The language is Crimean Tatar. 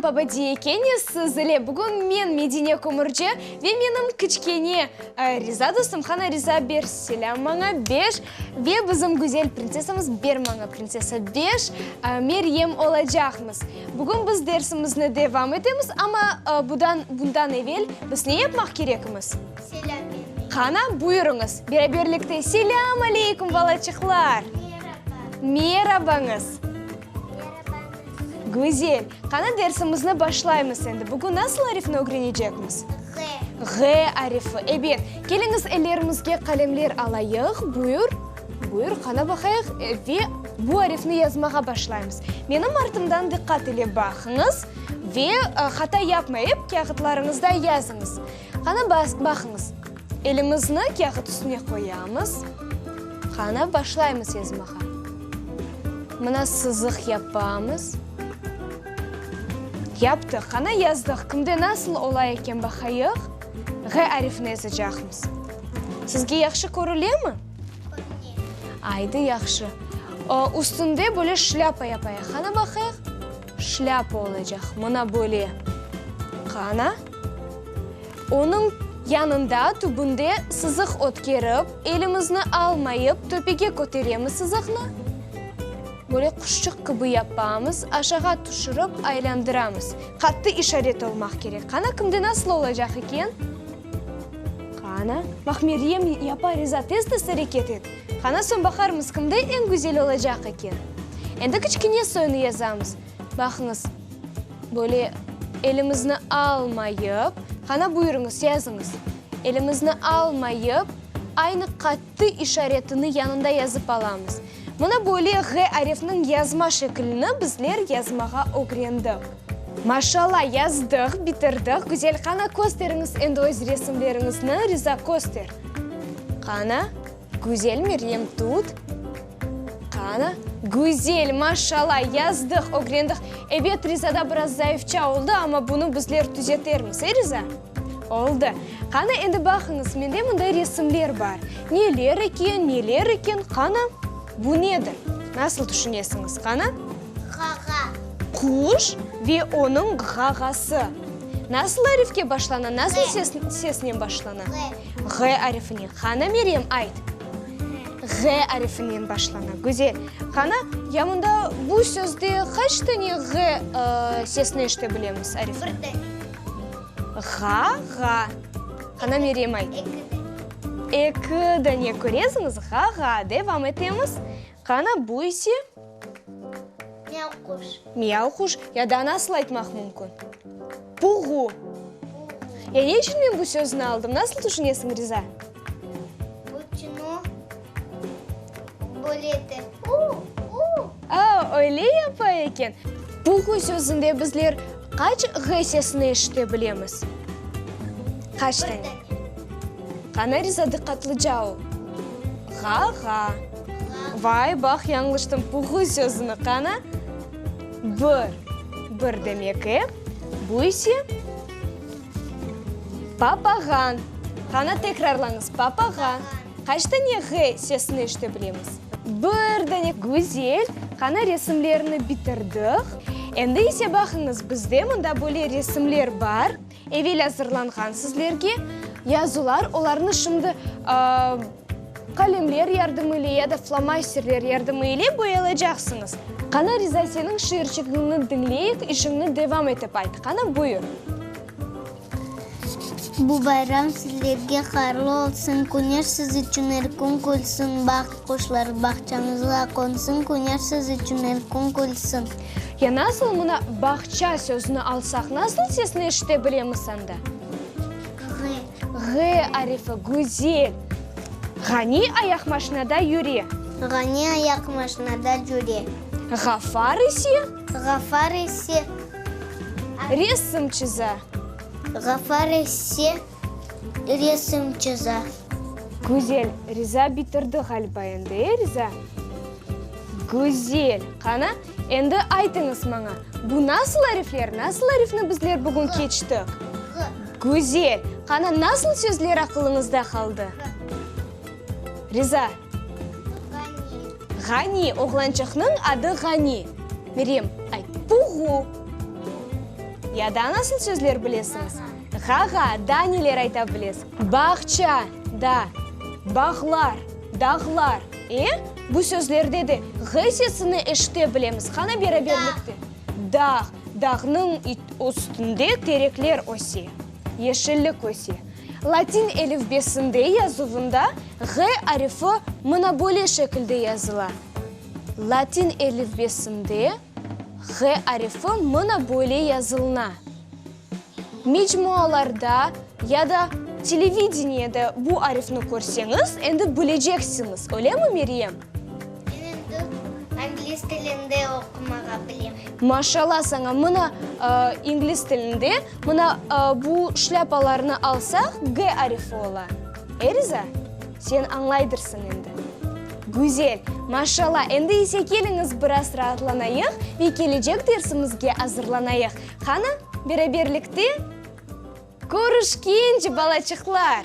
Selâm, Pabadiye kene siz ile. Bugün men, Medine Kömürci, ve menim kiçkene Riza dostum, qana Riza, ber selâm maña, beş, ve bizim güzel printsessamız, ber maña printsessa, beş, Meryem olacaqmız. Bugün biz dersimizni devam etemiz, amma budan, bundan evel biz ne yapmaq kerekimiz? Selâm bermek. Qana, buyurıñız, beraberlikte Selâm aleyküm, balaçıqlar! Meraba! Merabañız! Merabañız! Güzel! Qana, dersimizni başlaymız endi. Bugün nasıl arifni ögrenecekmiz? Ğ. Ğ arifi, ebet. Keliñiz, ellerimizge qalemler alayıq. Buyur, buyur, qana baqayıq ve bu arifni yazmağa başlaymız. Menim artımdan diqqat ile baqıñız ve hata yapmayıp, kâğıtlarıñızda yazıñız. Qana, baqıñız, elimizni kâğıt üstüne qoyamız. Qana, başlaymız yazmağa. Mına sızıq yapamız. Yaptıq. Qana, yazdıq. Kimde nasıl ola eken, baqayıq. Ğ arifini yazacaqmız. Sizge yahşı körülemi? Körüne. Aydı, yahşı. Üstünde böyle şlâpa yapayıq. Qana, baqayıq. Şlâpa olacaq. Mına böyle. Qana. Onıñ yanında, tübünde sızıq ötkerip, elimizni almayıp, töpege köteremiz sızıqnı. Böyle quşçıq kibi yapamız, aşağa tüşürip aylandıramız. Qattı işaret olmaq kerek. Qana, kimde nasıl olacaq eken? Qana, baq, Meryem yapa, Riza, tez-tez areket et. Qana, soñ baqarmız, kimde eñ güzel olacaq eken. Endi kiçkene soyunı yazamız. Baqıñız, böyle elimizni almayıp, qana buyurıñız, yazıñız. Elimizni almayıp, aynı qattı işaretini yanında yazıp alamız. Mına böyle ğ arifniñ yazma şeklini bizler yazmağa ögrendik. Maşalla, yazdıq, bitirdik. Güzel, qana kösteriñiz endi öz resimleriñizni, Riza, köster. Qana, güzel, Meryem, tut. Qana, güzel, maşalla, yazdıq, ögrendik. Ebet, Rizada biraz zayıfça oldı, amma bunı bizler tüzetermiz, e, Riza? Oldı. Qana, endi baqıñız, mende mında resimler bar. Neler eken, neler eken, qana, bu nedir? Nasıl tüşünesiñiz, qana? Ğağa. Quş ve onıñ ğağası. Nasıl arifke başlana, nasıl ses, sesnen başlana? Ğ. Ğ arifinen. Qana, Meryem, ayt. Ğ arifinen başlana. Güzel. Qana, ya mında bu sözde qaç tane ğ sesini eşite bilemiz, arifni? Bir dane. Ğa, ğa. Qana, Meryem, ayt. Eki dane. Eki dane. Köresiñiz, ğa, ğa. Devam etemiz. Qana, bu ise? Miyav quş. Miyav quş. Ya daa nasıl aytmaq mümkün? Puğu. Ya ne içün men bu sözni aldım? Nasıl tüşünesiñ, Riza? Uçunu böyle ete, u, u. A, öyle yapa eken. Puğu sözünde bizler qaç ğ sesini eşite bilemiz? Qaç tane? Bir tane. Qana, Riza, diqqatlıca ol. Ğa, ğa. Vay, baq, yañlıştım, puğu sözüni qana? Bir, bir demek, e? Bu ise papağan. Qana, tekrarlañız, papağan. Qaç dane ğ sesini eşite bilemiz? Bir dane. Güzel. Qana, resimlerni bitirdik. Endi ise baqıñız, bizde mında böyle resimler bar. Evel azırlanğan sizlerge yazılar, olarnı şimdi qalemler yardımı ile ya da flomasterler yardımı ile boyalacaqsıñız. Qana, Riza, seniñ şiirçigiñni diñleyik, işiñni devam etip ayt. Qana, buyur. Bu bayram sizlerge hayırlı olsun, Küneş siz içün er kün külsün, Baht quşları bağçañızğa qonsın, Küneş siz içün er kün külsün. Ya nasıl mına bağça sözüni alsaq, nasıl sesini eşite bilemiz anda? Ğ. Ğ arifi, güzel. Ğani ayaqmaşinada yüre. Ğani ayaqmaşinada yüre. Ğafar ise? Ğafar ise. Resim çıza. Ğafar ise resim çıza. Güzel. Riza bitirdi ğaliba endi, e, Riza? Güzel. Qana, endi aytıñız maña, bu nasıl arifler, nasıl arifni bizler bugün keçtik? Ğ. Güzel. Qana, nasıl sözler aqılıñızda qaldı? Riza. Ğani. Ğani, oğlançıqnıñ adı Ğani. Meryem, ayt, puğu. Ya daa nasıl sözler bilesiñiz? Ğa-ğa, daa neler ayta bilesiñ? Bağça, da, bağlar, dağlar, e? Bu sözlerde de ğ sesini eşite bilemiz. Qana beraberlikte? Dağ, dağnıñ üstünde terekler öse, yeşillik öse. Latin elifbesinde yazuvında ğ arifi mına böyle şekilde yazıla. Latin elifbesinde ğ arifi mına böyle yazılına. Mecmualarda ya da televideniyede bu arifni körseñiz, endi bileceksiñiz, öylemi, Meryem? Men endi angliz tilinde oqumağa bilem. Maşallah saña, mına, ingliz tilinde, mına, bu şlâpalarnı alsaq, G arifi ola. E, Riza? Sen añlaydırsıñ endi. Güzel! Maşallah! Endi ise keliñiz biraz raatlanayıq ve kelecek dersimizge azırlanayıq. Qani, beraberlikte körüşkence, balaçıqlar!